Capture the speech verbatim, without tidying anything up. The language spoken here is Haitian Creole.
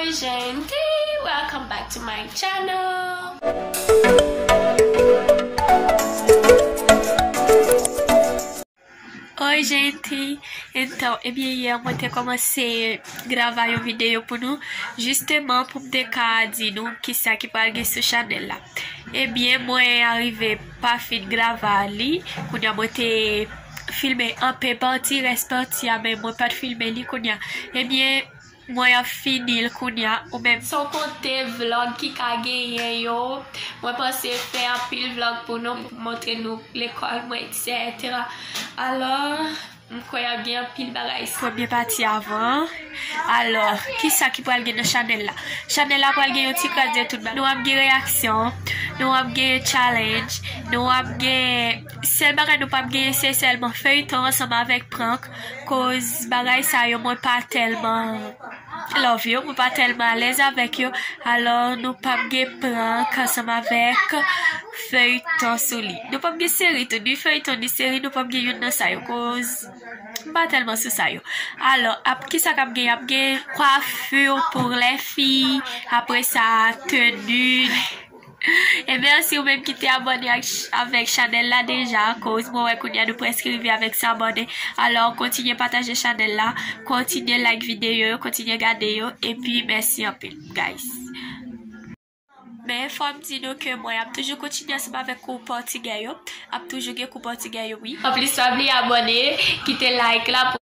Gente, welcome back to my channel. Oi, gente. Então, ebyen, yè mwen te kòmanse grava yon videyo pou nou, jisteman pou m te ka di nou kisa ki pral gen sou chanèl la. Ebyen, mwen arive pa fin grava li. Kounye a mwen te filme anpe pati, rès pati a, men mwen pa t filme li kounye a. Ebyen, mwen ap fini l kounye a, ou menm. San konte vlog ki ka genyen yo. Mwen panse fè anpil vlog pou nou, pou montre nou lekòl mwen, et cetera. Alò, m kwè y ap gen anpil bagay. Premye pati avan. Alò, kisa ki pral gen nan chanèl la? Chanèl la pral gen yon ti kras de tout bagay. Nou ap gen reyaksyon, nou ap gen challenge, nou ap gen, sèl bagay nou p ap gen se sèlman feyton ansanm avèk prank, koz bagay sa yo mwen pa tèlman love yo, mwen pa tèlman alèz avèk yo. Alò, nou p ap gen prank ansanm avèk feyton sou li. Nou p ap gen seri tou, ni feyton, ni seri, nou p ap gen youn nan sa yo, koz m pa tèlman sou sa yo. Alò, ap, kisa k ap gen? Ap gen kwafi pou lè fi, apre sa, teni. E mèsi ou menm ki te abòne ak ch-, avèk chanèl la deja, koz mwen wè kounye a nou prèske rive avèk san abòne. Alò, kontinye pataje chanèl la, kontinye like videyo yo, kontinye gade yo, epi mèsi anpil, guys. Men fò m di nou ke mwen ap toujou kontinye ansanm avèk kou pòtigè yo. Ap toujou gen kou pòtigè yo, wi. Anplis, pa bliye abòne, kite like la,